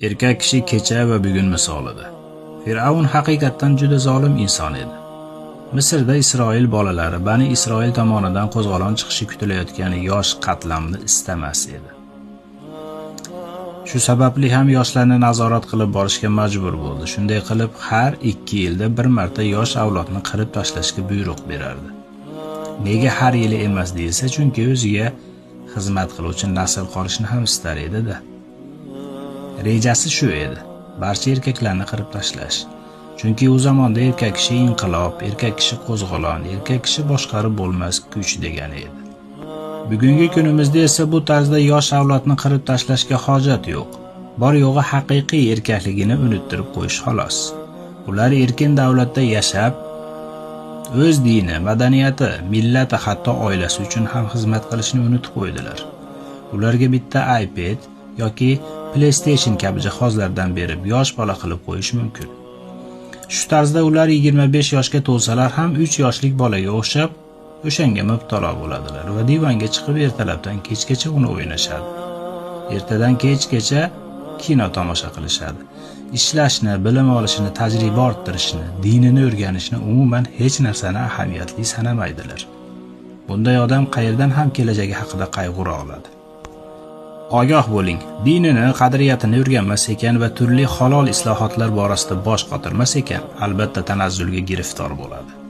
Erkak kishi kecha va bugun misolida. Fir'avn haqiqatdan juda zolim inson edi. Misrda Isroil bolalari Bani Isroil tomonidan qo'zg'olon chiqishi kutilayotgan yosh qatlamni istamas edi. Shu sababli ham yoshlarni nazorat qilib borishga majbur bo'ldi. Shunday qilib, har 2 yilda bir marta yosh avlodni qirib tashlashga buyruq berardi. Nega har yili emas deyilsa, chunki o'ziga xizmat qiluvchi nasl qolishni ham istar edi-da. Rejasi shu edi: barcha erkaklarni qirib tashlash. Chunki u zamonda erkak kishi inqilob, erkak kishi qo'zg'olon, erkak kishi boshqarib bo'lmas kuch degani edi. Bugungi kunimizda esa bu tarzda yosh avlodni qirib tashlashga hojat yo'q. Bor yo'g'i haqiqiy erkakligini unuttirib qo'yish xolos. Ular erkin davlatda yashab, o'z dini, madaniyati, millati, hatto oilasi uchun ham xizmat qilishni unutib qo'ydilar. Ularga bitta iPad yoki PlayStation kabi jihozlardan berib yosh bola qilib qo'yish mumkin. Shu tarzda ular 25 yoshga to'lsalar ham 3 yoshlik bolaga o'xshab o'shanga mubtalo bo'ladilar va divanga chiqib ertalabdan kechgacha uni o'ynashadi. Ertadan kechgacha kino tomosha qilishadi. Ishlashni, bilim olishni, tajriba orttirishni, dinini o'rganishni, umuman hech narsani ahamiyatli sanamaydilar. Bunday odam qayerdan ham kelajagi haqida qayg'ura oladi? Ogoh bo'ling, dinini, qadriyatini o'rganmas ekan va turli halol islohotlar borasida bosh qotirmas ekan, albatta tanazzulga giriftor bo'ladi.